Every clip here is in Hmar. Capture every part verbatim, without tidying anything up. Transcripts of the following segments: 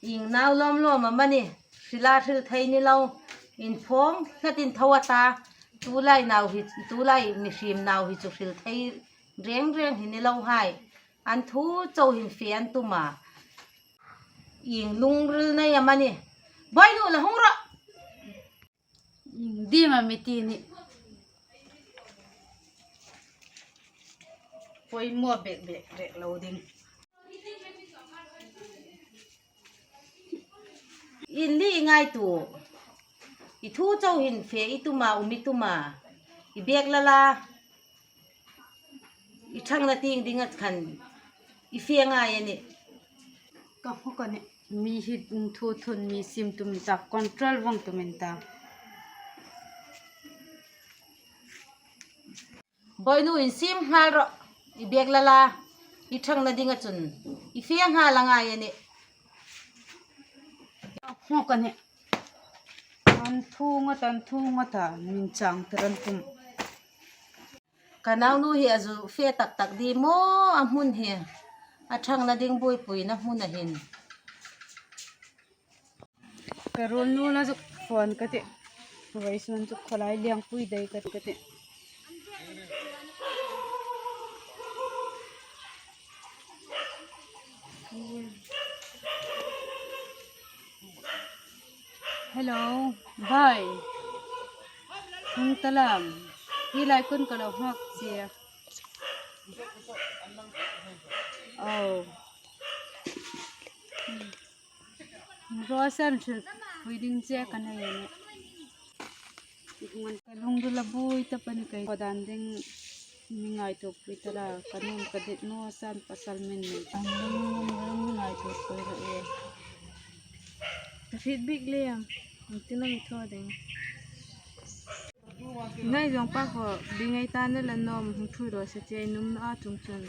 Ieng nau lawm lawm am a ni, hrila hril thei ni lo, inphawng tlatin tho a ta, tulai nau hi, tulai mihriem nau hi chu hril thei reng reng hi ni lo hai. An thu chau hin fe an tum a. Ieng lungril nei am a ni. Boinu, la hung rawh. Ieng ding am i ti ni. Poimaw bek bek rek lo ding. Ieng ni i ngaituo. I thu chau hin fe i tum a, um i tum a. I bek la la. I ṭhangna tieng dinga khan i fe ngai a nih. Ka hmu ka nih. Mi hi thu thun mi sim tum ta, control vong tum ta. Boinu, insiem nghal rawh, i bek la la, i ṭhangna dinga chun i fe nghal a ngai a nih. Ka hmu ka nih. An thu ngawt, an thu ngawt a, min chang tir an tum. Ka naunu hi a zu fe tak tak ding maw a hmun hi. A ṭhangna ding buoipuina hmun a hin. Ka ruolnu la zuk phone ka tih. Vawisun chu khawlai liangpui dai ka tih. Hello, bai. Hung ta lam. Hi lai kun ka lo hak che. Oh. Rosen chu pui ding che ka nei a nih. Ka lungril a buoi ta pei a nih, kei ko dan ding mi ngaituo pui ta la, ka nun ka dit naw san pasal min ni. An lungril mi ngaituo pui la e. Ka hriet bik le am, an ti na mi thaw ding. Ngaizawng pa kha, bi ngai ta na la nawm, hung thui raw se che, num na a tum chun.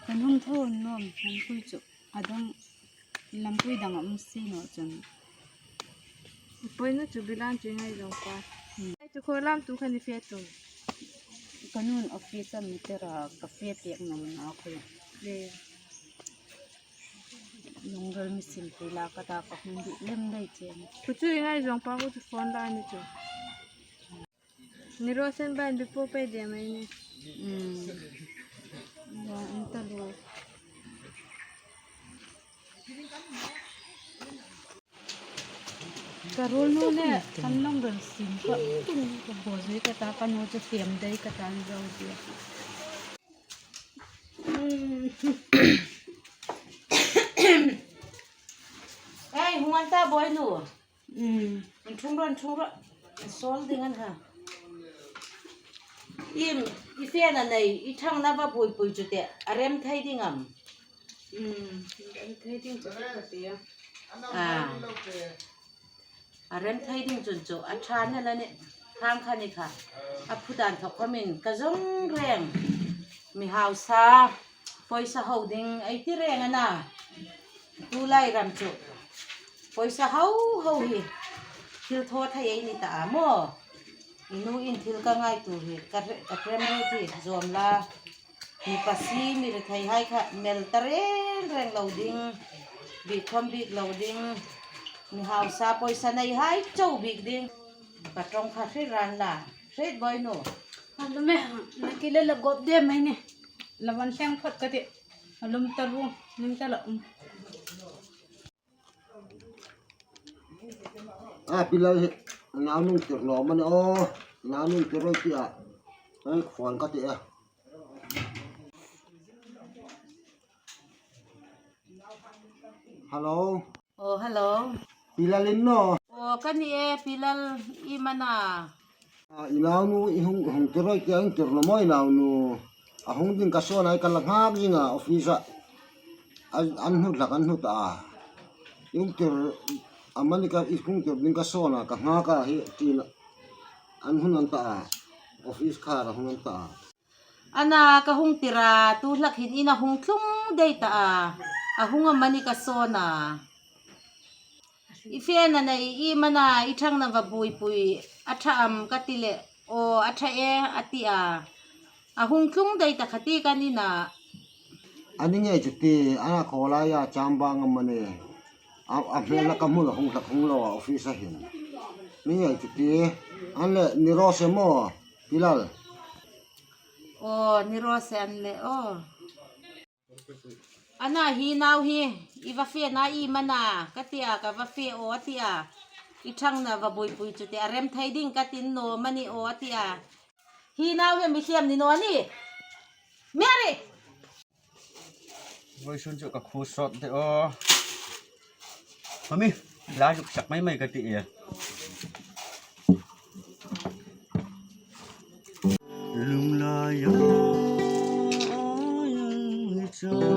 Kan hung thaw nawm, hung thui chu. A dang lampui dang a um si naw chun. Poina chu bilan chu ngaizawng pa. Hmm. Ai chu kho lam tu khan i fe tum. Ka nun office a mi tira ka fe tek nawm na kho. Le. Lungril mi sim pui la ka ta ka hung di lem dai che. Ku chu ngaizawng pa ku chu phone la ni chu. Ni Rosen ban bi po pe de mai ni. Hmm. Wa, an ta lo. Ka ruolnu le kan lungril sim ka, ka bo zui ka ta, ka nu chu tiam dai ka ta an zo dia. Ai, hung an ta Boinu. Mm. An ṭhung rawh, an ṭhung rawh. An sawl ding an ha. Iem, i fena nei, i ṭhangna va buoipui chu te, a rem thei ding am? Mm, a rem thei ding chu ka tia. Ah. A rem thei ding chun chu, a ṭha na la ni, khang kha ni kha. A phu dan thawk khomin, ka zawng reng. Mi hausa, pawisa ho ding, ei ti reng a na. Tulai ram chu. Pawisa ho ho hi thil thaw thei ei ni ta a maw? I nu in thil ka ngaituo hi ka hre-, ka hrem ri thi zawm la. Mi pasi mi rethei hai kha mel ta reng reng lo ding. Bik khawm bik lo ding. Mi hausa pawisa nei hai chau bik ding. Ka ṭawng kha hre ran la. Hre Boinu. A lum e, na ki le la gop de mai ni. La van thleng phawt ka ti. A lum ta ru, ning ta la um. A, Pi Lal hi, nau nung tir lo mani o, nau nung tir lo tia. Ai, phone ka ti a. Hello. Oh, hello. Pi Lal in naw. Oh, ka ni e, Pi Lal, iem a na? A, i naunu i hung, hung tir rawi tia, hung tir naw maw i naunu? A hung ding ka sawn a, ka la nghak zing a, office-a. A, an hnuk hlak, an hnuk ta a. I hung tir, amani ka, i hung tir ding ka sawn a, ka nghak a, hi, tiin an hun an ta a. Office kha a hun an ta a. A na ka hung tir a, tu hlak hin ina hung tlung dai ta a. A hung amani ka sawn a. I fena nei, iem a na, i ṭhangna va buoipui, a ṭha am ka ti le, aw, a ṭha e, a ti a. A hung tlung dai ta kha ti ka ni na. A ni ngei chu ti, a na khawlaia chambang amani. A, a hmel la ka hmu la hung hlak hung lo a office a hin. Mi ei ti ti. An le ni ro se mo. Pilal. O, ni ro se an le o. Ana hi nau hi, i va fe na i mana, ka tia, ka va fe o a tia. I thang na va bui pui chu tia, rem thei ding ka tin no mani o a tia. Hi nau hi mi hliam ni no ni. Mary! Voi sun chu ka khu sot de o. Mami, la juk sak mai mai ka ti e. Lung la ya, ya, ya.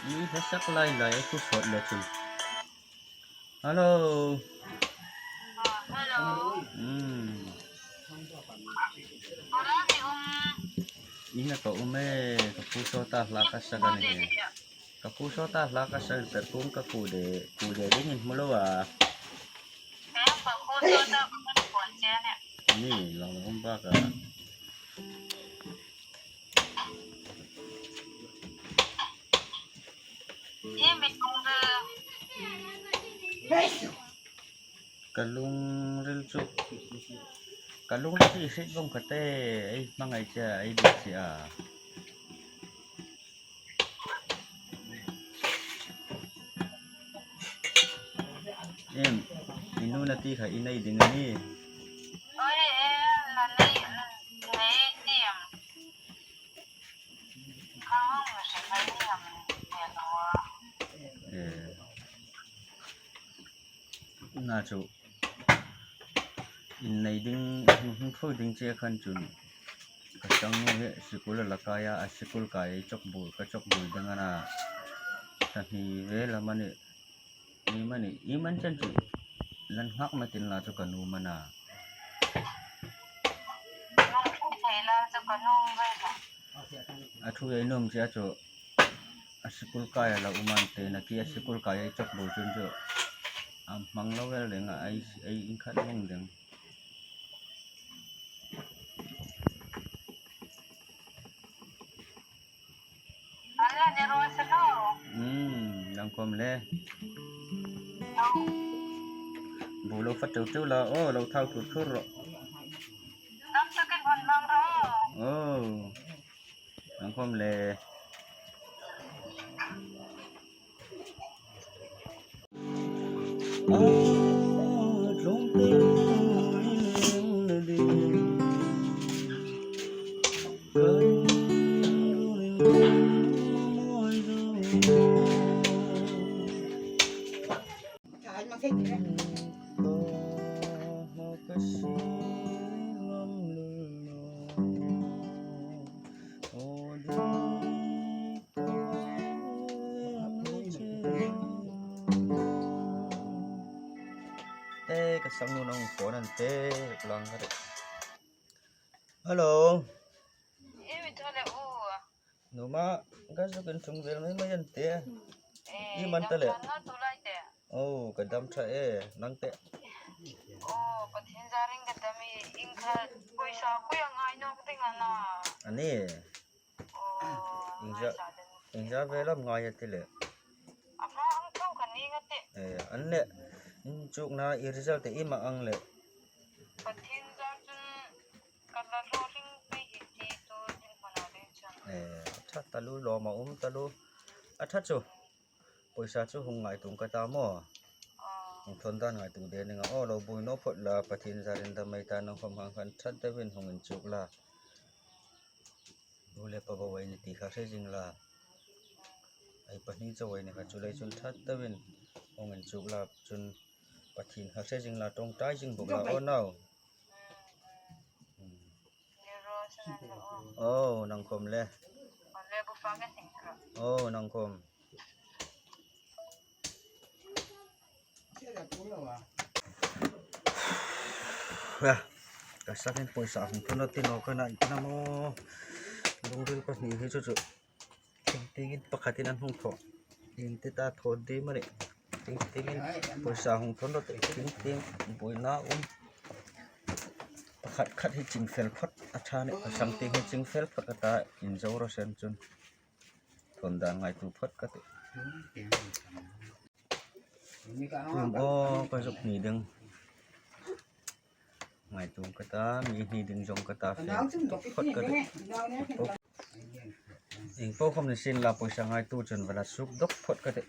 Ni sa sak lai lai khu sot le chun. Hello. Hello. Hmm. Ina ka um e, ka khu sota hla ka sak a ni. Ka khu sota hla ka sak, per kung ka khu de, khu de dingin hmu lo a. Ni, lo um ba ka. Ka lungril chu. Ka lungril chu i hriet vong ka te, ei hmangai che, ei dik che a. Em, i nu na ti kha i nei ding a ni. Oi, em, na nei, nei ti em. Ka hang na hre mai ni am, ne lo a. Eh. Na chu. Innei ding, hung thaw ding che khan chun, ka changnu hi sikul a la kai a, a sikul kai chawk bul, ka chawk bul ding a na. Ka hni ve lam a ni, ni mani, i man chen chu, lan nghak ma tin la chu ka nuom a na. A thu ei nuom che chu, a sikul kai a la um an te na ki a sikul kai ei chawk bul chun chu. A hmang lo vel ding a, ei, ei inkhat vong ding. Hmm, nang khom le. Bu lo fat ṭeu ṭeu la, o, lo thau thur thur ro. O. Nang khom le. Te, ka sangnu nang phone an te, lang ka te. Hello. Imi thaw le u. Numa, ka zuk inchung vel mai mai an te. Eh, i man ta le. Dam ṭha na tu lai te. Oh, ka dam ṭha e, nang te. Oh, Pathien zarin ka dam e, inkhat pawisa pui a ngai nawk ding a na. A ni. Oh, inkhat, ngai sa ding. Inkhat vel am ngai a ti le. A hma ang tho ka ni nga te. Eh, an le. Inchukna i result te i ma ang le. Pathien zar chun ka la lo ring pei hi ti tu din hmana le chang. Eh, a ṭha taluo, lawm a um taluo. A ṭha chu. Pawisa chu hung ngai tung ka ta maw. Oh. Hung thawn dan ngai tung de ning a. Oh, lo bui naw phawt la, Pathien zarin dam ei ta, nang khom hang khan ṭha deuin hung inchuk la. Nu le pa bo ei ni ti kha hre zing la. Ei pahni chau ei ni kha chu lei chun ṭha deuin hung inchuk la chun Pathien kha hre zing la, ṭawngṭai zing bawk la, o nau. Hmm. O, nang khom le. O, nang khom. Ka sakin pawisa hung thawn a ti naw ka na, i ti na maw. Lungril pahni hi chu chu. Thingin pakhatin an hung thaw. Ieng ti ta thawn ding a nih. Ting ting in pawisa hung thawn rawh, ting ting buoina um. Pakhat khat hi ching fel phawt a ṭha a nih, a sang ting hi ching fel phawt ka ta, inzo raw se chun. Thawn dan ngaituo phawt ka tih. Tum aw, ka zuk hni ding. Ngaituo ka ta, mi hni ding zong ka ta, fel phawt ka tih. Ieng po khawm ni sien la, pawisa ngaituo chun va la suk dawk phawt ka tih.